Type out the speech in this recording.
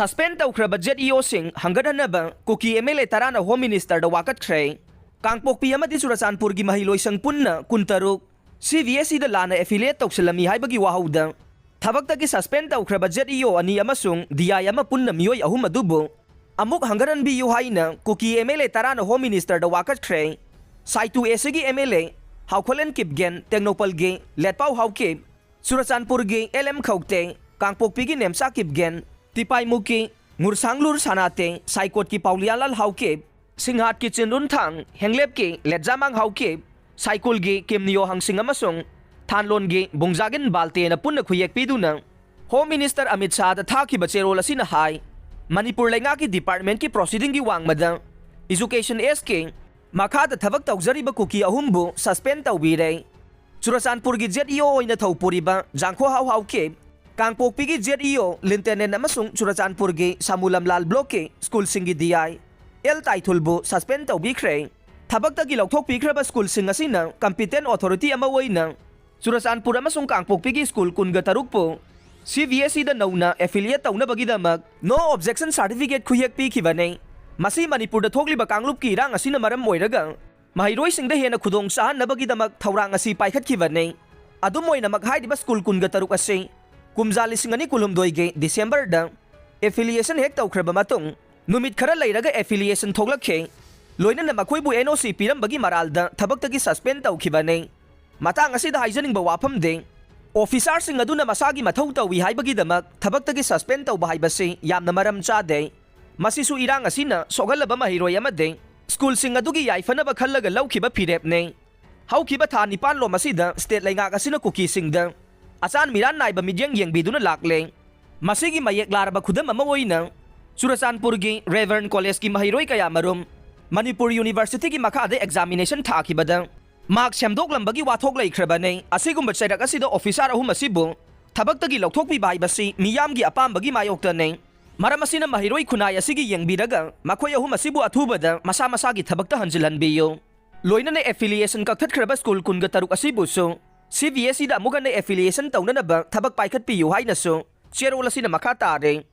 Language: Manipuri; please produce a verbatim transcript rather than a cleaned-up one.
Suspend ꯇꯧꯈ꯭ꯔꯕ Z E O ꯁꯤꯡ ꯍꯪꯒꯠꯍꯟꯅꯕ ꯀꯨꯀꯤ M L A ꯇꯔꯥꯅ Home Minister ꯗ ꯋꯥꯀꯠꯈ꯭ꯔꯦ꯫ ꯀꯥꯡꯄꯣꯛꯄꯤ ꯑꯃꯗꯤ ꯆꯨꯔꯆꯥꯟꯄꯨꯔꯒꯤ ꯃꯍꯩꯂꯣꯏꯁꯪ ꯄꯨꯟꯅ ꯀꯨꯟꯇꯔꯨꯛ C B S E ꯗ ꯂꯥꯟꯅ affiliate ꯇꯧꯁꯤꯜꯂꯝꯃꯤ ꯍꯥꯏꯕꯒꯤ ꯋꯥꯍꯧꯗ ꯊꯕꯛꯇꯒꯤ suspend ꯇꯧꯈ꯭ꯔꯕ Z E O ꯑꯅꯤ ꯑꯃꯁꯨꯡ D I ꯑꯃ ꯄꯨꯟꯅ ꯃꯤꯑꯣꯏ ꯑꯍꯨꯝ ꯑꯗꯨꯕꯨ ꯑꯃꯨꯛ ꯍꯪꯒꯠꯍꯟꯕꯤꯌꯨ ꯍꯥꯏꯅ ꯀꯨꯀꯤ M L A ꯇꯔꯥꯅ Home Minister the ꯋꯥꯀꯠꯈ꯭ꯔꯦ꯫ ꯁꯥꯏꯇꯨ A C ꯒꯤ M L A ꯍꯥꯎꯈꯣꯂꯦꯟ Kipgen, ꯇꯦꯡꯅꯧꯄꯜꯒꯤ ꯂꯦꯠꯄꯥꯎ Haokip, ꯆꯨꯔꯆꯥꯟꯄꯨꯔꯒꯤ L M ꯈꯧꯇꯦ, ꯀꯥꯡꯄꯣꯛꯄꯤꯒꯤ ꯅꯦꯝꯆꯥ ꯀꯤꯞꯒꯦꯟ, ꯇꯤꯄꯥꯏꯃꯨꯛꯀꯤ ꯉꯨꯔꯁꯥꯡꯂꯨꯔ ꯁꯅꯥꯇꯦ, ꯁꯥꯏꯀꯣꯠꯀꯤ ꯄꯥꯎꯂꯤꯌꯥꯂꯥꯜ ꯍꯥꯎꯀꯤꯞ, ꯁꯤꯡꯍꯥꯠꯀꯤ ꯆꯤꯟꯔꯨꯟꯊꯥꯡ, ꯍꯦꯡꯂꯦꯞꯀꯤ ꯂꯦꯠꯖꯥꯃꯥꯡ ꯍꯥꯎꯀꯤꯞ, ꯁꯥꯏꯀꯨꯜꯒꯤ ꯀꯤꯝꯅꯤꯌꯣ ꯍꯪꯁꯤꯡ ꯑꯃꯁꯨꯡ ꯊꯥꯟꯂꯣꯟꯒꯤ ꯕꯨꯡꯖꯥꯒꯤꯟ ꯕꯥꯜꯇꯦꯅ ꯄꯨꯟꯅ ꯈꯨꯌꯦꯛ ꯄꯤꯗꯨꯅ Home Minister ꯑꯃꯤꯠ ꯁꯥꯍꯗ ꯊꯥꯈꯤꯕ ꯆꯦꯔꯣꯜ ꯑꯁꯤꯅ ꯍꯥꯏ, ꯃꯅꯤꯄꯨꯔ ꯂꯩꯉꯥꯛꯀꯤ department ꯀꯤ proceeding ꯒꯤ ꯋꯥꯡꯃꯗ Education S ꯀꯤ ꯃꯈꯥꯗ ꯊꯕꯛ ꯇꯧꯖꯔꯤꯕ ꯀꯨꯀꯤ ꯑꯍꯨꯝꯕꯨ suspend ꯇꯧꯕꯤꯔꯦ꯫ ꯆꯨꯔꯆꯥꯟꯄꯨꯔꯒꯤ Z E O ꯑꯣꯏꯅ ꯊꯧ ꯄꯨꯔꯤꯕ ꯖꯥꯡꯈꯣ ꯍꯥꯎ ꯍꯥꯎꯀꯤꯞ, ꯀꯥꯡꯄꯣꯛꯄꯤꯒꯤ Z E O Lieutenant ꯑꯃꯁꯨꯡ ꯆꯨꯔꯆꯥꯟꯄꯨꯔꯒꯤ ꯁꯥꯃꯨ ꯂꯝꯂꯥꯜ block ꯀꯤ ꯁ꯭ꯀꯨꯜꯁꯤꯡꯒꯤ D I L ꯇꯥꯏꯊꯨꯜꯕꯨ suspend ꯇꯧꯕꯤꯈ꯭ꯔꯦ꯫ ꯊꯕꯛꯇꯒꯤ ꯂꯧꯊꯣꯛꯄꯤꯈ꯭ꯔꯕ ꯁ꯭ꯀꯨꯜꯁꯤꯡ ꯑꯁꯤꯅ competent authority ꯑꯃ ꯑꯣꯏꯅ ꯆꯨꯔꯆꯥꯟꯄꯨꯔ ꯑꯃꯁꯨꯡ ꯀꯥꯡꯄꯣꯛꯄꯤꯒꯤ ꯁ꯭ꯀꯨꯜ ꯀꯨꯟꯒ ꯇꯔꯨꯛꯄꯨ C B S E ꯗ ꯅꯧꯅ affiliate ꯇꯧꯅꯕꯒꯤꯗꯃꯛ no objection certificate ꯈꯨꯌꯦꯛ ꯄꯤꯈꯤꯕꯅꯤ꯫ ꯃꯁꯤ ꯃꯅꯤꯄꯨꯔꯗ ꯊꯣꯛꯂꯤꯕ ꯀꯥꯡꯂꯨꯞꯀꯤ ꯏꯔꯥꯡ ꯑꯁꯤꯅ ꯃꯔꯝ ꯑꯣꯏꯔꯒ ꯃꯍꯩꯔꯣꯏꯁꯤꯡꯗ ꯍꯦꯟꯅ ꯈꯨꯗꯣꯡ ꯆꯥꯍꯟꯅꯕꯒꯤꯗꯃꯛ ꯊꯧꯔꯥꯡ ꯑꯁꯤ ꯄꯥꯏꯈꯠꯈꯤꯕꯅꯤ꯫ ꯑꯗꯨꯝ ꯑꯣꯏꯅꯃꯛ, ꯍꯥꯏꯔꯤꯕ ꯁ꯭ꯀꯨꯜ ꯀꯨꯟꯒ ꯇꯔꯨꯛ ꯑꯁꯤ ꯀꯨꯝꯖꯥ ꯂꯤꯁꯤꯡ ꯑꯅꯤ ꯀꯨꯟꯍꯨꯝꯗꯣꯏꯒꯤ December ꯗ affiliation ꯍꯦꯛ ꯇꯧꯈ꯭ꯔꯕ ꯃꯇꯨꯡ, ꯅꯨꯃꯤꯠ ꯈꯔ ꯂꯩꯔꯒ affiliation ꯊꯣꯛꯂꯛꯈꯤ꯫ ꯂꯣꯏꯅꯅ ꯃꯈꯣꯏꯕꯨ N O C ꯄꯤꯔꯝꯕꯒꯤ ꯃꯔꯥꯜꯗ ꯊꯕꯛꯇꯒꯤ suspend ꯇꯧꯈꯤꯕꯅꯤ꯫ ꯃꯇꯥꯡ ꯑꯁꯤꯗ ꯍꯥꯏꯖꯅꯤꯡꯕ ꯋꯥꯐꯝꯗꯤ, officer ꯁꯤꯡ ꯑꯗꯨꯅ ꯃꯁꯥꯒꯤ ꯃꯊꯧ ꯇꯧꯏ ꯍꯥꯏꯕꯒꯤꯗꯃꯛ ꯊꯕꯛꯇꯒꯤ suspend ꯇꯧꯕ ꯍꯥꯏꯕꯁꯤ ꯌꯥꯝꯅ ꯃꯔꯝ ꯆꯥꯗꯦ꯫ ꯃꯁꯤꯁꯨ ꯏꯔꯥꯡ ꯑꯁꯤꯅ ꯁꯣꯛꯍꯜꯂꯕ ꯃꯍꯩꯔꯣꯏ ꯑꯃꯗꯤ ꯁ꯭ꯀꯨꯜꯁꯤꯡ ꯑꯗꯨꯒꯤ ꯌꯥꯏꯐꯅꯕ ꯈꯜꯂꯒ ꯂꯧꯈꯤꯕ ꯐꯤꯔꯦꯞꯅꯤ꯫ ꯍꯧꯈꯤꯕ ꯊꯥ ꯅꯤꯄꯥꯟ ꯂꯣꯝ ꯑꯁꯤꯗ state ꯂꯩꯉꯥꯛ ꯑꯁꯤꯅ ꯀꯨꯀꯤꯁꯤꯡꯗ ꯑꯆꯥꯟ ꯃꯤꯔꯥꯟ ꯅꯥꯏꯕ ꯃꯤꯠꯌꯦꯡ ꯌꯦꯡꯕꯤꯗꯨꯅ ꯂꯥꯛꯂꯦ꯫ ꯃꯁꯤꯒꯤ ꯃꯌꯦꯛ ꯂꯥꯔꯕ ꯈꯨꯗꯝ ꯑꯃ ꯑꯣꯏꯅ ꯆꯨꯔꯆꯥꯟꯄꯨꯔꯒꯤ Reverend College ꯀꯤ ꯃꯍꯩꯔꯣꯏ ꯀꯌꯥꯃꯔꯨꯝ ꯃꯅꯤꯄꯨꯔ University ꯒꯤ ꯃꯈꯥꯗ examination ꯊꯥꯈꯤꯕꯗ mark ꯁꯦꯝꯗꯣꯛꯂꯝꯕꯒꯤ ꯋꯥꯊꯣꯛ ꯂꯩꯈ꯭ꯔꯕꯅꯤ꯫ ꯑꯁꯤꯒꯨꯝꯕ ꯆꯩꯔꯛ ꯑꯁꯤꯗ officer ꯑꯍꯨꯝ ꯑꯁꯤꯕꯨ ꯊꯕꯛꯇꯒꯤ ꯂꯧꯊꯣꯛꯄꯤꯕ ꯍꯥꯏꯕꯁꯤ ꯃꯤꯌꯥꯝꯒꯤ ꯑꯄꯥꯝꯕꯒꯤ ꯃꯥꯌꯣꯛꯇꯅꯤ꯫ ꯃꯔꯝ ꯑꯁꯤꯅ ꯃꯍꯩꯔꯣꯏ ꯈꯨꯟꯅꯥꯏ ꯑꯁꯤꯒꯤ ꯌꯦꯡꯕꯤꯔꯒ ꯃꯈꯣꯏ ꯑꯍꯨꯝ ꯑꯁꯤꯕꯨ ꯑꯊꯨꯕꯗ ꯃꯁꯥ ꯃꯁꯥꯒꯤ ꯊꯕꯛꯇ ꯍꯟꯖꯤꯜꯍꯟꯕꯤꯌꯨ꯫ ꯂꯣꯏꯅꯅ affiliation ꯀꯛꯊꯠꯈ꯭ꯔꯕ ꯁ꯭ꯀꯨꯜ ꯀꯨꯟꯒ ꯇꯔꯨꯛ ꯑꯁꯤꯕꯨꯁꯨ C B S E ꯗ ꯑꯃꯨꯛ ꯍꯟꯅ affiliation ꯇꯧꯅꯅꯕ ꯊꯕꯛ ꯄꯥꯏꯈꯠꯄꯤꯌꯨ ꯍꯥꯏꯅꯁꯨ ꯆꯦꯔꯣꯜ ꯑꯁꯤꯅ ꯃꯈꯥ ꯇꯥꯔꯦ꯫